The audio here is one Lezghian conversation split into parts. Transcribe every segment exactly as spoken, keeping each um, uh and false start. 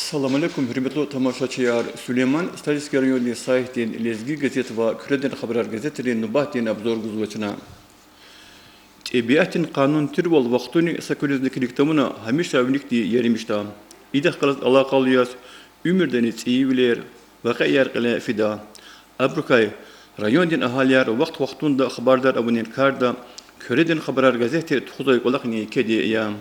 Салам алейкум, гьуьрметлу тамашачияр! Сулейман-Стальский райондин сайтдин Лезги газет ва Куьредин хабарар газетрин нубатдин обзор гузва чна. ТӀебиатдин къанун тирвал вахтунин са куьруьзни килиг тавуна, гьамиша виликди еримишда. Идахъ галаз алакъалу яз уьмуьрдани цӀийивилер, вакъиаяр кьиле фида. Абурукай райондин агьалияр вахт-вахтунда хабардар авунин карда Куьредин хабарар газети тухузвай кӀвалахни кеди я.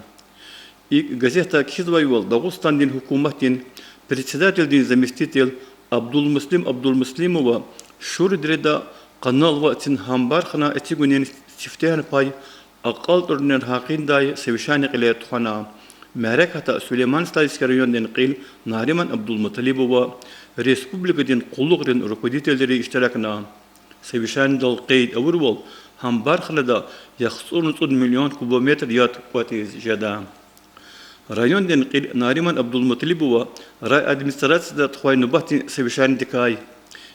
И газетда кхьизвайвал, Дагъустандин гьукуматдин председателдин заместитель Абдулмуслим Абдулмуслимова Шура дереда къанал вацин гьамбархна эцигунин сифтегьан пай акьалтӀарунин гьакъиндай совещание кьиле тухвана. Мярекатда Сулейман-Стальский райондин кьил Нариман Абдулмуталибова, республикадин къуллугърин руководителри иштиракна. Совещаниедал къейд авурвал, гьамбархнада яхцӀурни цӀуд миллион кубометр яд кӀватӀиз жеда. Райондин кьил Нариман Абдулмуталибова райадминистрацияда тухвай нубатдин совещаниедикай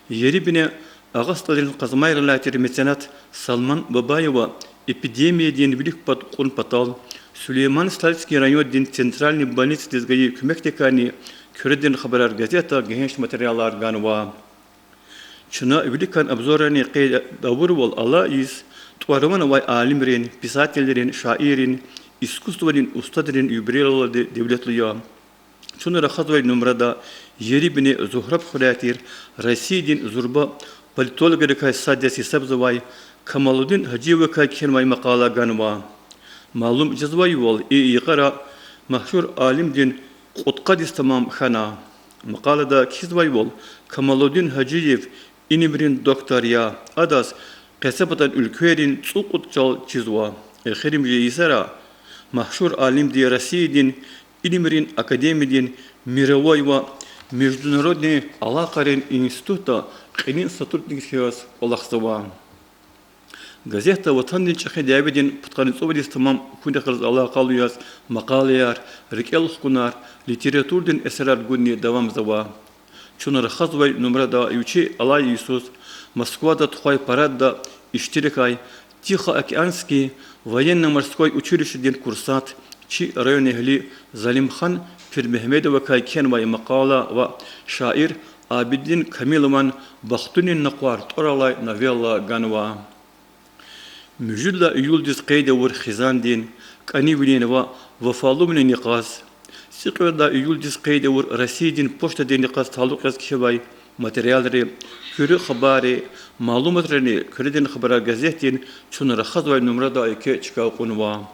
ери-бине Агъа СтӀалрин Къазмайрилай тир меценат Салман Бабаева эпидемиядин вилик пад кьун патал Сулейман-Стальский райондин центральный больницадиз гайи куьмекдикайни Куьредин хабарар газетда гегьенш материалар ганва. Чна виликан обзоррани къейд авурвал, алай йис тӀвар-ван авай алимрин, писателрин, шаиррин, искусстводин устадрин юбилейралди девлетлу я. Чун рахазвай нумрада ери-бине Зугьраб хуьряй тир Россиядин зурба политологрикай сад яз гьисабзавай Камалудин Гьажиевакай кхьенвай макъала ганва. Малум жезвайвал, и йикъара машгьур алимдин кьудкъад йис тамам хьана. Макъалада кхьизвайвал, Камалудин Гьажиев илимрин доктор я, адаз къецепатан уьлквейрин цӀукьуд чӀал чизва. Эхиримжи йисара машгьур алимди Россиядин илимрин академиядин мировой ва международный алакъайрин институтда кьилин сотрудник хьиз кӀвалахзава. Газетда Ватандин ЧӀехи дяведин пудкъанни цӀувад йис тамам хьунихъ галаз алакъалу яз макъалаяр, рикӀел хкунар, литературадин эсерар гунни давамзава. Чун рахазвай нумрада вичи алай йисуз Москвада тухвай парадда иштиракай Тихоокеанский военно-морской училищедин курсант, чи районэгьли Залимхан Пирмегьмедовакай кхьенвай макъала ва шаир Абидин Камилован Бахтунин накъвар тӀвар алай новелла ганва. Муьжуьд лагьай июлдиз къейд авур хизандин, кӀанивилин ва вафалувилин йикъаз, цӀикьвед лагьай июлдиз къейд авур Россиядин почтадин йикъаз талукь яз кхьевай материалри, куьруь хабарри, малуматрини Куьредин хабарар газетдин чун рахазвай нумрада еке чка кьунва.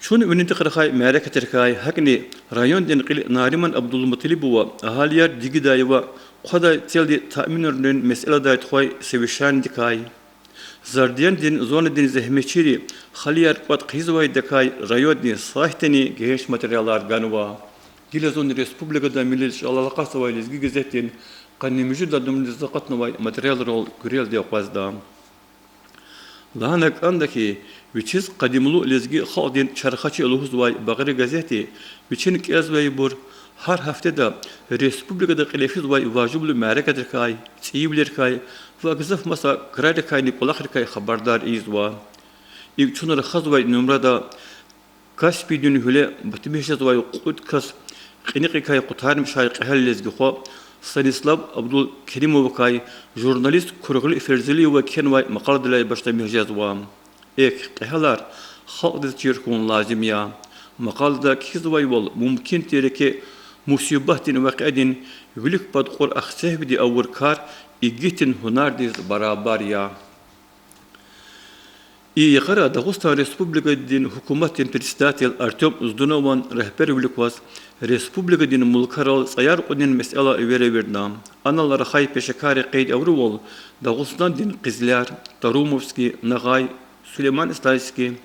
Чун винидихъ рахай мярекатрикай, гьакӀни райондин кьил Нариман Абдулмуталибова агьалияр дигидай ва хъвадай целди таъминарунин месэладай тухвай совещаниедикай, Зардияндин зонадин зегьметчийри халияр кӀватӀ хъийизвайдакай райондин сайтдани гегьенш материалар ганва. Гила зун республикада милли чӀалал акъатзавай Лезги газетдин къанни муьжуьд лагьай нумрадиз акъатнавай материалрал куьрелди акъвазда. Лагьана кӀанда хьи, вичиз къадимлу лезги халкьдин чархачи лугьузвай Багъри газети вичин кӀелзавайбур гьар гьафтеда республикада кьиле физвай важиблу мярекатрикай, цӀийивилерикай ва гзаф маса крарикайни кӀвалахрикай хабардар ийизва. ИкӀ, чун рахазвай нумрада Каспийдин гьуьле батмиш жезвай кьуд кас кьиникьикай къутармишай кьегьал лезги хва Станислав Абдулкеримовакай журналист Кургъли Ферзалиева кхьенвай макъаладилай башламиш жезва. Экв, кьегьалар халкьдиз чир хьун лазим я. Макъалада кхьизвайвал, мумкин тир еке мусибатдин вакъиадин вилик пад кьур ахцегьвиди авур кар игитдин гьунардиз барабар я. И йикъара Дагъустан Республикадин гьукуматдин председатель Артём Здунован регьбервилик кваз республикадин мулкарал цӀаяр кьунин месэла эверевирна. Анал рахай пешекарри къейд авурвал, Дагъустандин Къизляр, Тарумовский, Нагъай, Сулейман-Стальский,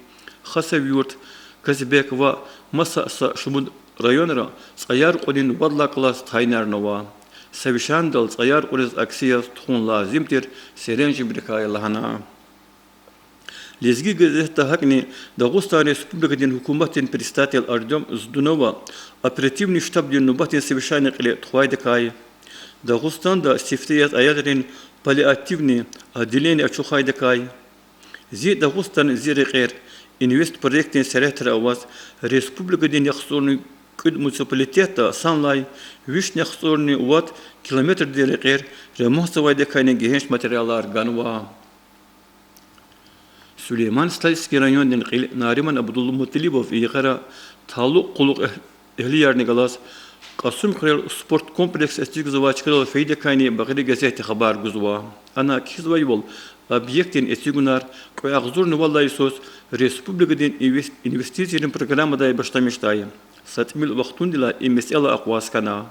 Хасавюрт, Казбек ва маса са шумуд районра цӀаяр кьунин вад лагьай класс тайинарнава. Совещанидал цӀаяр кьуниз акси яз тухун лазим тир серенжемрикай лагьана. Лезги газетда гьакӀни Дагъустан Республикадин гьукуматдин председатель Артём Здунова оперативный штабдин нубатдин совещание кьиле тухвайдакай, Дагъустанда сифте яз аялрин паллиативный отделение ачухайдакай, Зи Дагъустан, Зи рекьер инвестпроектдин серетра аваз республикадин яхцӀурни кьуд муниципалитетда санлай вишни яхцӀурни вад километрдин рекьер ремонтзавайдакайни гегьенш материалар ганва. Сулейман-Стальский райондин кьил Нариман Абдулмуталибов йикъара талукь къуллугъ эгь-, эгьлиярни галаз Кьасумхуьрел спорт комплекс эцигзавай чкадал фейидакайни Багъри газетди хабар гузва. Ана кхьизвайвал, объектдин эцигунар кьве агъзурни вад лагьай йисуз республикадин инвес-, инвестицийрин программадай башламишдай. Са тӀимил вахтундилай и месэла акъваз хьана.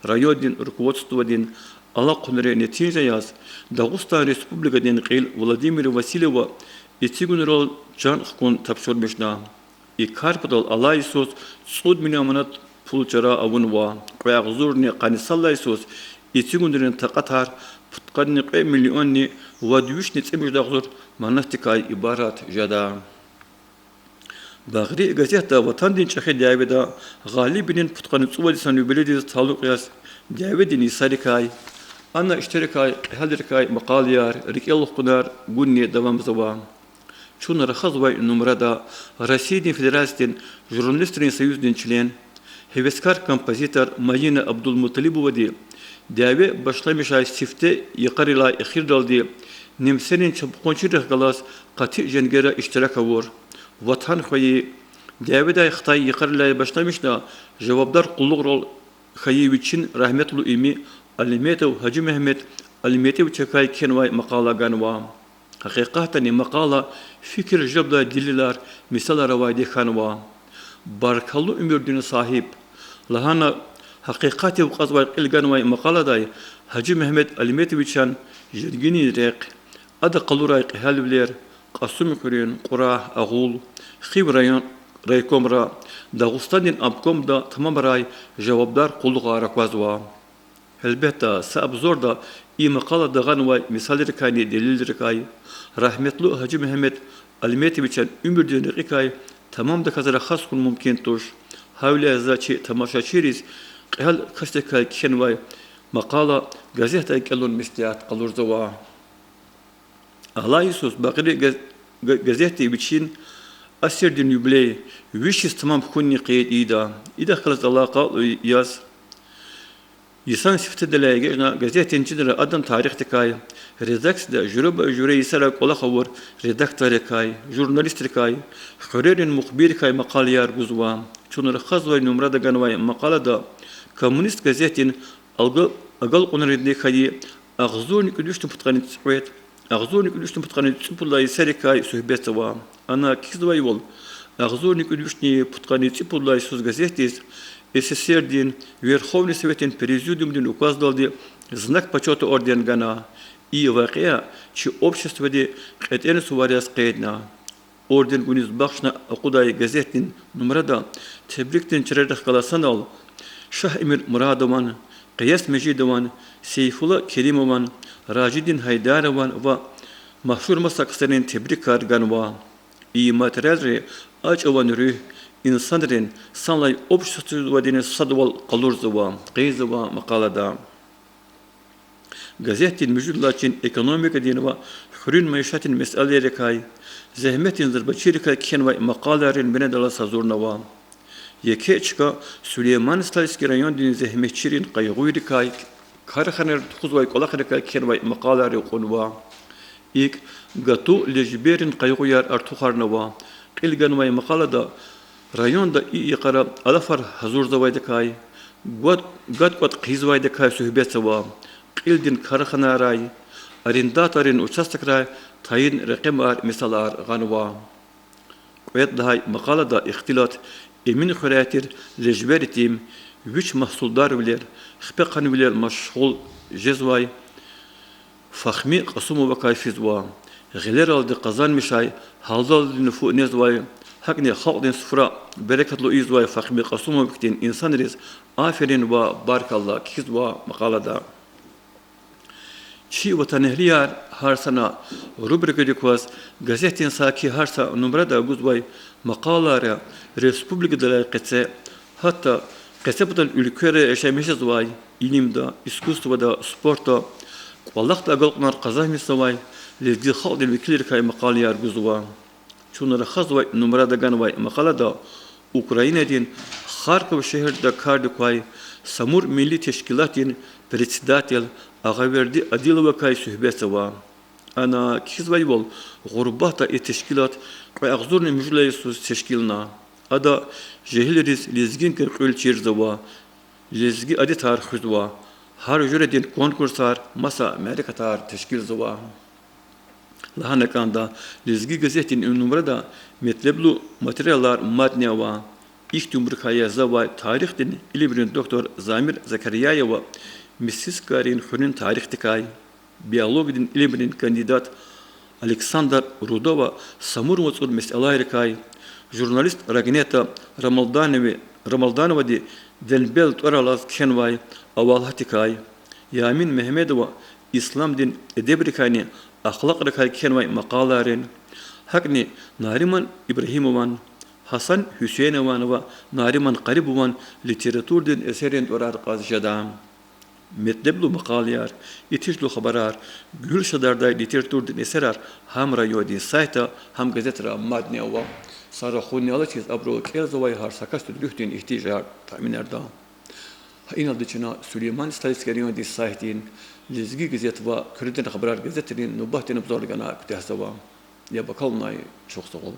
Райондин руководстводин алакьунрин нетижа яз Дагъустан Республикадин кьил Владимира Васильева эцигунрал чан хкун тапшурмишна. И кар патал алай йисуз цӀуд миллион манат пул чара авунва. Кьве агъзурни къанни сад лагьай йисуз эцигунрин такьатар пудкъанни кьве миллионни вад вишни цӀемуьжуьд агъзур манатдикай ибарат жеда. Багъри газетда Ватандин чӀехи дяведа Гъалибвилин пудкъанни цӀувад йисан юбилейдиз талукь яз дяведин йисарикай, ана иштиракай кьегьалрикай макъалаяр, рикӀел хкунар гунни давамзава. Чун рахазвай нумрада Россиядин Федерациядин журналистрин союздин член, гьевескар композитор Майина Абдулмуталибовади дяве башламишай сифте йикъарилай эхирдалди немсерин чапхунчийрихъ галаз къати женгера иштирак авур ватан хвейи, дяведай хтай йикъарилай башламишна жавабдар къуллугърал хьайи вичин рагьметлу ими Алиметов Гьажимегьамед Алиметовичакай кхьенвай макъала ганва. Гьакъикъатдани макъала фикир желбдай делилар, мисалар авайди хьанва. Баркаллу уьмуьрдин сагьиб лагьана, гьакъикъатдив кьазвай кьил ганвай макъаладай Гьажимегьамед Алиметовичан жергенин рехъ, ада къалурай кьегьалвилер, Кьасумхуьруьн, Кьурагь, Агъул, Хив район райкомра, Дагъустандин обкомда тамамарай жавабдар къуллугъар аквазва. Гьелбетда, са обзорда и макъалада гъанвай мисалрикайни делилрикай, рагьметлу Гьажимегьамед Алиметовичан уьмуьрдин рекьикай тамамдаказ рахаз хьун мумкин туш. Гьавиляй за чи тамашачийриз кьегьал касдикай кхьенвай макъала газетдай кӀелун меслят къалурзава. Алай йисуз Багъри газ-, га-, газетди вичин асирдин юбилей виш йис тамам хьунни къейд ийида. Идахъ галаз алакъалу яз, йисан сифтедилай эгечӀна газетдин чинра адан тарихдикай, редакцияда жуьреба-жуьре йисара кӀвалах авур редакторрикай, журналистрикай, хуьрерин мухбиррикай макъалаяр гузва. Чун рахазвай нумрада ганвай макъалада Коммунист газетдин алга-, агалкьунринди хьайи агъзурни кӀуьд вишни пудкъанни цӀикьвед, агъзурни кӀуьд вишни пудкъанни цӀипуд лагьай йисарикай суьгьбетзава. Ана кхьизвайвал, агъзурни кӀуьд вишни пудкъанни цӀипуд лагьай йисуз газетдиз СССР-дин Верховный Советдин Президиумдин указдалди Знак почёта орден гана. И вакъиа чи обществоди кьетӀен сувар яз къейдна. Орден гуниз бахшна акъудай газетдин нумрада тебрикдин чарарихъ галаз санал Шагь-Эмин Мурадован, Къияс Межидован, Сейфулла Керимован, Ражидин Гьайдарован ва машгьур маса ксарин тебрикар ганва. И материалри а чӀаван руьгь, инсанрин, санлай обществодин садвал къалурзава, къейдзава макъалада. Газетдин муьжуьд лагьай чин экономикадин ва хуьруьн майишатдин месэлайрикай, зегьметдин зарбачийрикай кхьенвай макъалайрин бинедаллаз гьазурнава. Еке чка Сулейман-Стальский райондин зегьметчийрин къайгъуйрикай, карханайра тухузвай кӀвалахрикай кхьенвай макъалайри кьунва. ИкӀ, гату лежберрин къайгъуяр артухарнава. Кьил ганвай макъалада районда и йикъара алафар гьазурзавайдакай, гвад-, гатӀ-кӀватӀ хъийизвайдакай суьгьбетзава. Кьилдин карханайрай, арендаторрин участокрай тайин рекъемар, мисалар гъанва. Кьвед лагьай макъалада ихтилат Эминхуьряй тир лежбер итим, вич магьсулдарвилер, хпехъанвилер машгъул жезвай Фагьми Кьасумовакай физва. Гъилералди къазанмишай, гьалалдин фу незвай, гьакӀни халкьдин суфра берекатлу ийизвай Фагьми Кьасумовахъ хьтин инсанриз аферин ва баркалла кхьизва макъалада. Чи ватанэгьлияр гьар сана рубрикадик кваз газетдин саки гьар са нумрада гузвай макъалайра республикадилай къеце, гьатта къецепатан уьлквейра яшамиш жезвай илимда, искусствода, спортда кӀвалахда агалкьунар къазанмишзавай лезги халкьдин векилрикай макъалаяр гузва. Чун рахазвай нумрада ганвай макъалада Украинадин Харьков шегьерда кардик квай Самур милли тешкилатдин председатель Агъаверди Адиловакай суьгьбетзава. Ана кхьизвайвал, гъурбатда и тешкилат кьве агъзурни муьжуьд лагьай йисуз тешкилна. Ада жегьилриз лезгинкай кьуьл чирзава, лезги адетар хуьзва, гьар жуьредин конкурсар, маса мярекатар тешкилзава. Лагьана кӀанда, Лезги газетдин и нумрада метлеблу материалар мадни ава. Ихьтинбурукай язавай тарихдин илимрин доктор Замир Закарияева Мисисгайрин хуьруьн тарихдикай, биологиядин илимрин кандидат Александр Рудова Самур вацӀур месэлайрикай, журналист Рагнета Рамалданови-, Рамалдановади Денбел тӀвар алаз кхьенвай авалатдикай, Ямин Мегьамедова исламдин эдебрикайни ахлакьрикай кхьенвай макъалайрин, гьакӀни Нариман Ибрагьимован, Гьасан Гьуьсейнован ва Нариман Къарибован литературадин эсеррин тӀварар кьаз жеда. Метлеблу макъалаяр, итижлу хабарар, гуьлшадардай литературадин эсерар гьам райондин сайтда, гьам газетра мадни ава. Са рахунни алачиз абуру кӀелзавай гьар са касдин руьгьдин игьтияжар таъминарда. Гьа иналди чна Сулейман-Стальский райондин сайтдин Лезги газет ва Куьредин хабарар газетрин нубатдин обзорни гана куьтягьзава. Яб акалунай, чухсагъул.